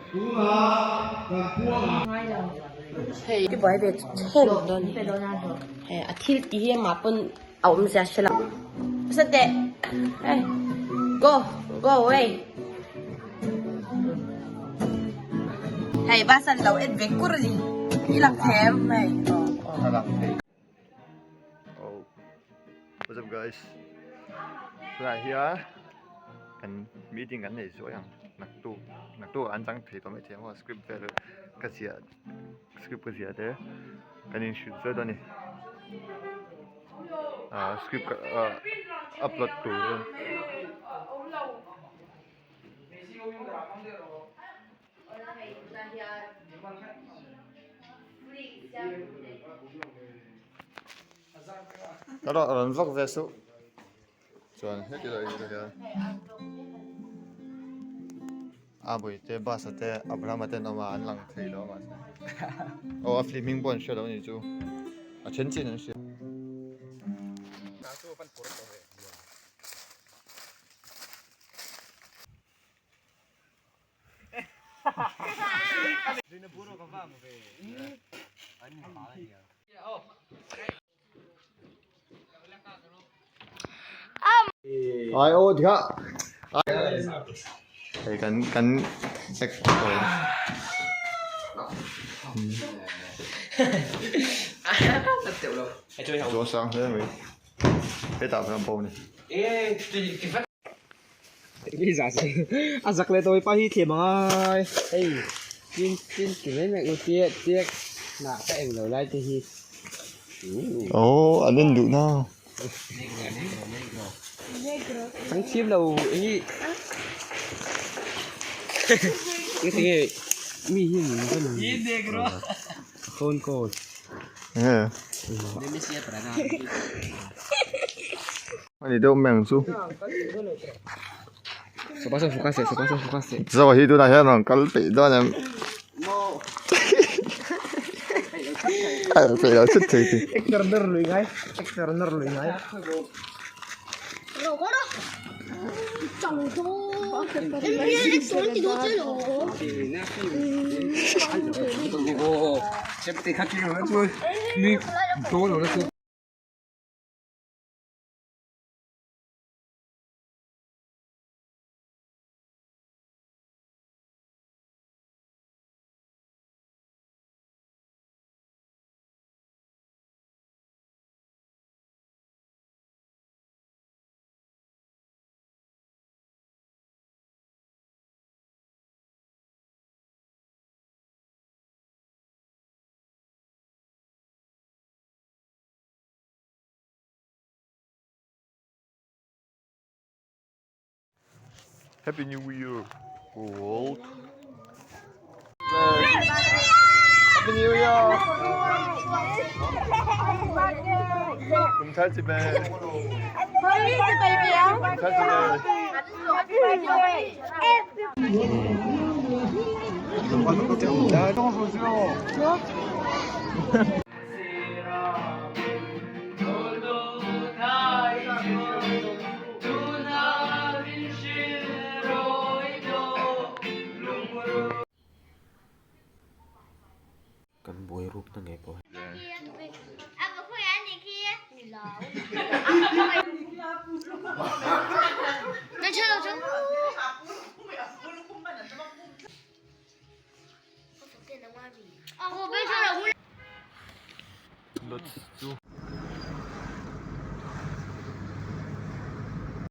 Hei i buai ve chhen dawn hei a thil tih hi amah pawn a awmzia hre lo nasa teh hey go go away hei bus an lo en ve kur a ni i lang thei em hei Oh what's up guys tunah hian kan meeting kan nei zuai ang naktuk naktuk ah an chang thei tawh maithei ang aw script vel ka ziah script ka ziah te kan in hrilh zet a ni ah script ka ah upload tur a Ka rawh rawn vak ve suh chuan heti lai hi hian a bawihte bus a te Abraham a te an awm a an lang thei lo a mahse aw a flim hming pawh an hria lo a nih chu a then chian an hria. Ai aw tikha hei kan kan ek Zo sang hle mai hetah pawh hian pawh a ni. A zak leh tawi pa hi thlem angai hei tin tin ti mai mai u tiak tiak nah ka eng lo lai te hi oh an en duh na chang thiam lo hi nge mi hi min rawn phone call nge Ani deuh mai ang chu. Zoa hi tunah hian rawn kal peih dawn em? A peih lo thut thei chi. Happy New Year world. Happy New Year. Kum thar chi bai. Kum thar chi bai. Kan buai ruk na ngei pawh. Lots chu.